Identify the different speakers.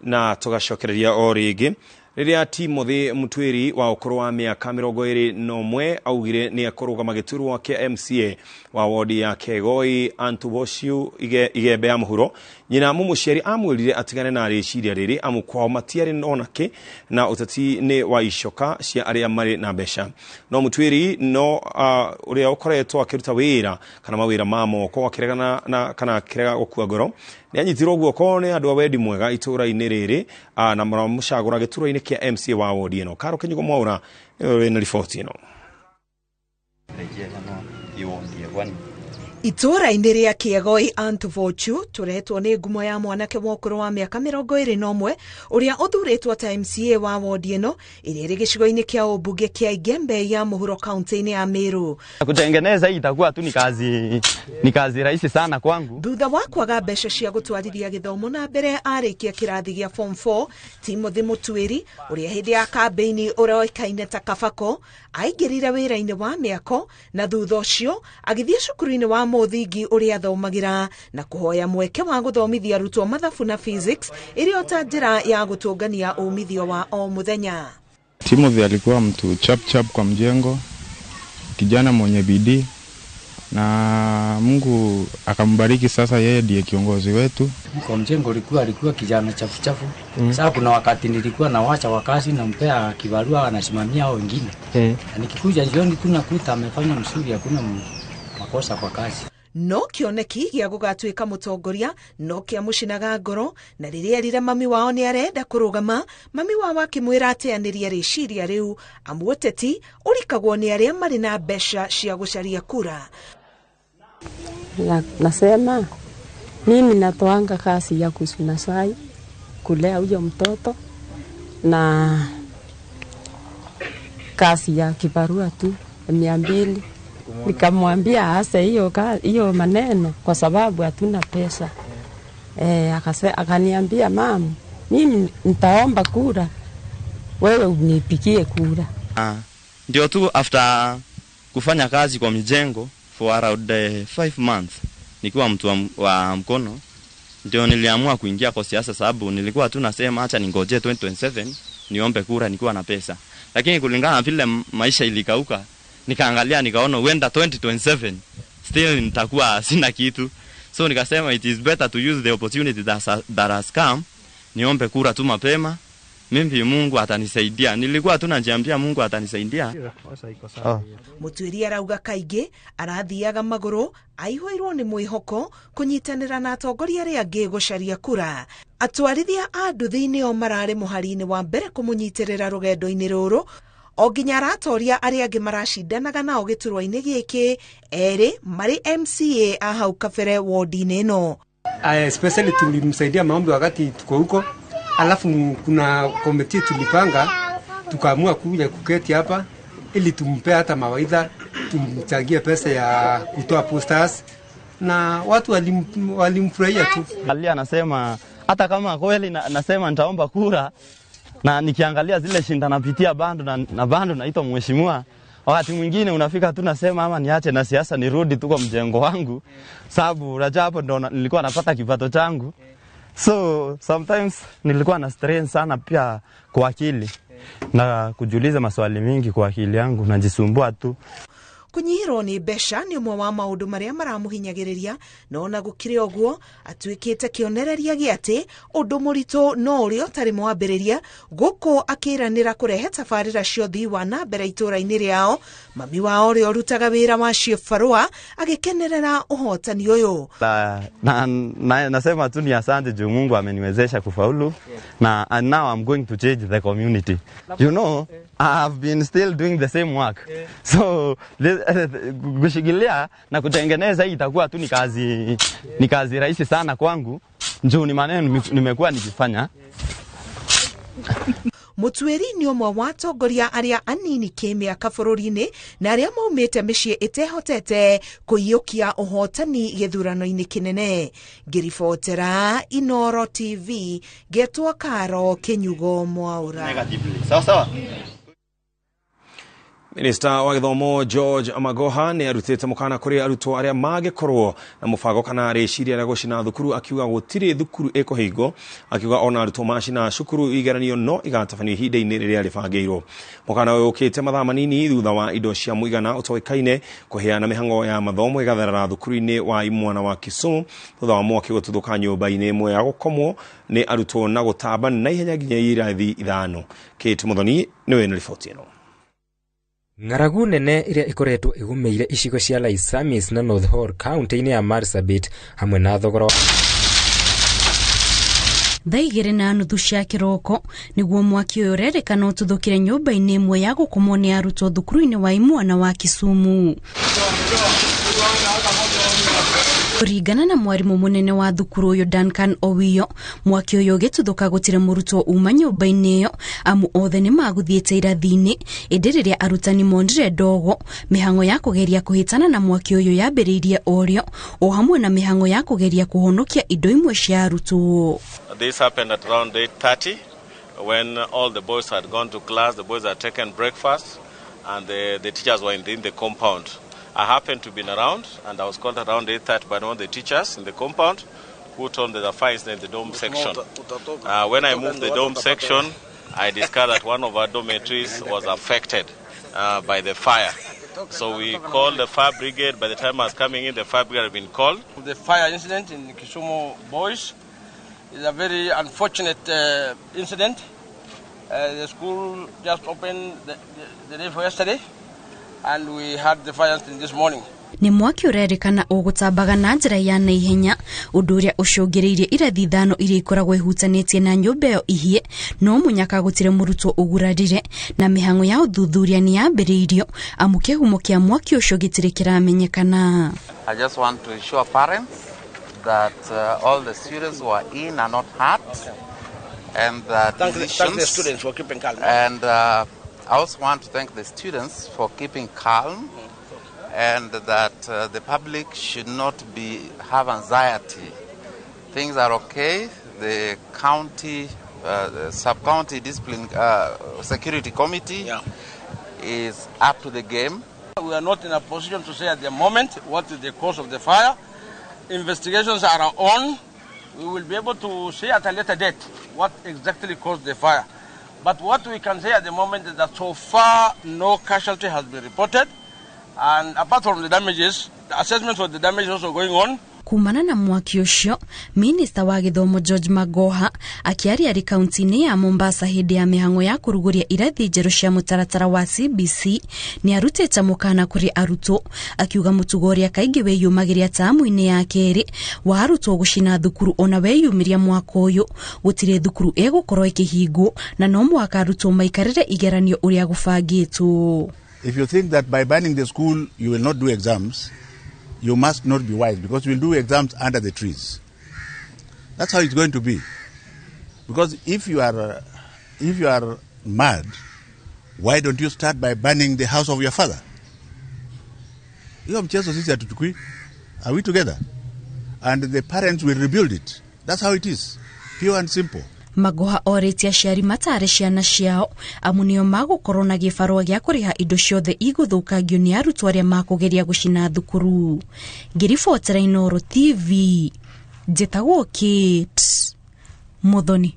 Speaker 1: Na tũgacokereria o rĩngĩ rĩrĩa Timothy Mutwiri wa ũkũrũ wa mĩaka 21 augire nĩ ekũrũgama gĩturwa kĩa MCA wa wodi ya Kegoi Antubociu Igembe ya mũhuro. Nyina mũmũciari amwĩrire atigane na rĩciria rĩrĩ amu kwao matiarĩ onake na ũteti nĩ wa icoka cia arĩa marĩ na mbeca. No Mutwiri no ũrĩa ũkoretwo akĩruta wĩra kana mawĩra ma moko akĩregana na kana akĩrega gũkua ngoro nĩ anyitirwo guoko nĩ andũ a wendi mwega itũũra-inĩ rĩrĩ na maramũcagũra gĩturwa-inĩ kĩa MCA wa wodi ĩno. Karo Kĩnyugo Mwaura nĩwe wĩna riboti ĩno.
Speaker 2: Itũũra-inĩ rĩa Kĩegoi Antuvochu tũretwo nĩ ngumo ya mwanake wa ũkũrũ wa mĩaka 21 ũrĩa ũthurĩtwo ta MCA wa wodi ĩno ĩrĩa ĩrĩ gĩcigo-inĩ kĩa ũmbunge kĩa Igembe ya mũhuro kaunti-inĩ ya Meru.
Speaker 3: Kutengeneza hii itakuwa tu ni kazi rahisi sana kwangu.
Speaker 2: Thutha wa kwaga mbeca cia gũtwarithia gĩthomo na mbere arĩkia kĩrathi gĩa form 4, Timothy Mutwiri ũrĩa hĩndĩ ya kambĩini ũroĩkaine ta Kabako aingĩrire wĩra-inĩ wa mĩako na thutha ũcio agĩthiĩ cukuru-inĩ wa mũthingi ũrĩa athomagĩra na kũhoya mweke wa gũthomithia arutwo mathabu na physics ĩrĩ o ta njĩra ya gũtũngania umithio wa o mũthenya.
Speaker 4: Timothy alikuwa mtu chap chap kwa mjengo, kijana mwenye bidii na Mungu akambariki. Sasa yeye ndiye kiongozi wetu.
Speaker 5: Kwa mjengo alikuwa kijana chafu chafu. Sasa kuna wakati nilikuwa nawacha wakazi nampea kibarua anasimamia hao wengine. Na nikikuja jioni tunakuta amefanya mzuri, hakuna makosa kwa kazi.
Speaker 2: No kĩoneki gĩa gũgatuĩka mũtongoria no kĩamũcinaga ngoro, na rĩrĩa erire mami wao nĩ arenda kũrũgama, mami wao akĩmwĩra ateanĩrie rĩciria rĩu amu ũteti ũrikagwo nĩ arĩa marĩ na mbeca cia gũcaria kura.
Speaker 6: Nasema mimi natoanga kazi ya kusuna sai kulea huyo mtoto na kazi ya kibarua tu 200. Nikamwambia aase hiyo maneno kwa sababu hatuna pesa. Akaniambia mama, mimi nitaomba kura, wewe unipigie kura.
Speaker 3: Ndio tu after kufanya kazi kwa mijengo for around 5 months nikiwa mtu wa mkono, ndio niliamua kuingia kwa siasa, sababu nilikuwa tu nasema acha ningoje 2027 niombe kura nikiwa na pesa. Lakini kulingana na vile maisha ilikauka, nikaangalia nikaona huenda 2027 still nitakuwa sina kitu. So nikasema it is better to use the opportunity that has come, niombe kura tu mapema, mimi Mungu atanisaidia. Nilikuwa tu najiambia Mungu atanisaidia.
Speaker 2: Mutwiri arauga kaingĩ arathiaga magũrũ aihũirwo nĩ mwĩhoko kũnyitanĩra na atongoria arĩa angĩ gũcaria kura. Atwarithia a nduthi nĩo mararĩ mũhari-inĩ wa mbere kũmũnyitĩrĩra rũgendo-inĩ rũrũ o nginya aratoria arĩa angĩ maracindanaga nao gĩturwa-inĩ gĩkĩ, erĩ marĩ MCA a hau kabere wodi-inĩ ĩno.
Speaker 7: Especially tulimsaidia maombi wakati tuko huko, alafu kuna committee tulipanga tukaamua kuja kuketi hapa ili tumpe hata mawaidha, tumchangie pesa ya kutoa posters na watu walimfurahia tu.
Speaker 3: Ali anasema hata kama kweli nasema nitaomba kura, na nikiangalia zile shinda napitia bando na bando naitwa mheshimiwa, wakati mwingine unafika tu nasema ama niache na siasa nirudi tu kwa mjengo wangu, sababu unajua hapo ndo nilikuwa napata kipato changu. So sometimes nilikuwa na strain sana pia kwa akili na kujiuliza maswali mingi kwa akili yangu, najisumbua tu.
Speaker 2: Kũnyihĩrwo nĩ mbeca nĩ ũmwe wa maũndũ marĩa maramũhinyagĩrĩria, no ona gũkĩrĩ ũguo atuĩkĩte kĩonereria gĩa atĩ ũndũ mũritũ no ũrĩa ũtarĩ mwambĩrĩria, gũkũ akĩranĩra kũrehe tabarĩra cia ũthii wa na mbere itũũra-inĩ rĩao. Mami wao ũrĩa ũrutaga wĩra wa ciĩbarũa agĩkenerera ũhotani ũyũ.
Speaker 3: Nasema tu ni asante juu Mungu ameniwezesha kufaulu, na and now I'm going to change the community. You know, I have been still doing the same work. So this, kushikilia na kutengeneza hii itakuwa tu ni kazi rahisi sana kwangu, juu ni maneno nimekuwa nikifanya.
Speaker 2: Mutwiri nĩ ũmwe wa atongoria arĩa anini kĩmĩaka bũrũri-inĩ na arĩa maumĩte mĩciĩ ĩtehotete kũiyũkia ũhotani gĩthurano-inĩ kĩnene. Ngĩribotera Inooro TV, ngetwo Karo Kĩnyugo Mwaura.
Speaker 3: Negatively. Sawa sawa.
Speaker 1: Minista wa gĩthomo George Magoha nĩ arutĩte mũkana kũrĩ arutwo arĩa mangĩkorwo na mũbango kana rĩciria rĩa gũcina thukuru, akiuga gũtirĩ thukuru ĩkũhingwo, akiuga ona arutwo macina cukuru igeranio no igatabanio ihinda-inĩ rĩrĩa rĩbangĩirwo. Mũkana ũyũ ũkĩte mathaa manini thutha wa indo cia mũigana ũtoĩkaine kũheana mĩhang'o ya mathomo ĩgatherera thukuru-inĩ wa Imwana wa Kisumu thutha wa mwaki gũtuthũka nyũmba-inĩ ĩmwe ya gũkomwo nĩ arutwo na gũtamba na ihenya nginya irathi 5. Kate Muthoni nĩwe na riboti ĩno.
Speaker 8: Ng'aragu nene ĩrĩa ĩkoretwo ĩgũmĩire icigo cia Laisamis na North Horr kaunti-inĩ ya Marsabit hamwe na thogora
Speaker 9: thaa 2:30 cia kĩroko nĩguo mwaki ũyũ ũrerĩkana ũtuthũkire nyũmba-inĩ ĩmwe ya gũkomwo nĩ arutwo thukuru-inĩ wa Imwana wa Kisumu. Kũringana na mwarimũ mũnene wa thukuru ũyũ Duncan Owiyo, mwaki ũyũ ũgĩtuthũka gũtirĩ mũrutwo uma nyũmba-inĩ ĩyo amu othe nĩ magũthiĩte irathi-inĩ, ĩndĩ rĩrĩa arutani monire ndogo mĩhang'o ya kũgeria kũhĩtana na mwaki ũyũ yambĩrĩirie orĩo o hamwe na mĩhang'o ya kũgeria kũhonokia indo imwe cia arutwo.
Speaker 10: This happened at around 8:30 when all the boys had gone to class, the boys had taken breakfast and the teachers were in the compound. I happened to be around and I was called around 8:30 by one of the teachers in the compound who told me there's a fire incident in the dorm section. When I moved the dorm section, I discovered that one of our dormitories was affected by the fire. So we called the fire brigade. By the time I was coming in, the fire brigade had been called.
Speaker 11: The fire incident in Kisumu Boys is a very unfortunate incident. The school just opened the day for yesterday, and we had the fire incident this morning.
Speaker 9: Nĩ mwaki ũrerĩkana ũgũtambaga na njĩra ya naihenya, ũndũ ũrĩa ũcũngĩrĩirie irathi 5 iria ikoragwo ihutanĩtie na nyũmba ĩyo ihĩe, no mũnyaka gũtirĩ mũrutwo ũgurarire, na mĩhang'o ya ũthuthuria nĩ yambĩrĩirio amu kĩhumo kĩa mwaki ũcio gĩtirĩ kĩramenyekana.
Speaker 12: I just want to assure parents that all the students who are in are not hurt, and that
Speaker 11: thank the students for keeping calm.
Speaker 12: And I also want to thank the students for keeping calm, and that the public should not have anxiety. Things are okay. The county, the sub-county discipline security committee is up to the game.
Speaker 11: We are not in a position to say at the moment what is the cause of the fire. Investigations are on. We will be able to say at a later date what exactly caused the fire. But what we can say at the moment is that so far no casualty has been reported. And apart from the damages, the assessment for the damage is also going on.
Speaker 9: Kumana na mwaki ũcio, Minista wa gĩthomo George Magoha akĩaria arĩ kaunti-inĩ ya Mombasa hĩndĩ ya mĩhang'o ya kũrugũria irathi njerũ cia mũtaratara wa CBC nĩ arutĩte mũkana kũrĩ arutwo, akiuga mũtugo ũrĩa kaingĩ wĩyumagĩria tamu-inĩ ya kerĩ wa arutwo gũcina thukuru ona weyumĩria mwaka ũyũ gũtirĩ thukuru ĩgũkorwo ĩkĩhingwo na no mũhaka arutwo maikarĩre igeranio ũrĩa gũbangĩtwo.
Speaker 13: If you think that by banning the school you will not do exams, you must not be wise, because we'll do exams under the trees. That's how it's going to be. Because if you are mad, why don't you start by burning the house of your father? Hiyo mchezo sisi hatuchukui. Are we together? And the parents will rebuild it. That's how it is. Pure and simple.
Speaker 9: Magoha orĩtie aciari matare ciana ciao amu nĩo magũkorwo na gĩbarũa gĩa kũrĩha indo ciothe igũthũkangio nĩ arutwo arĩa makũgeria gũcina thukuru. Ngĩribotera Inooro TV, njĩtagwo Kate Muthoni.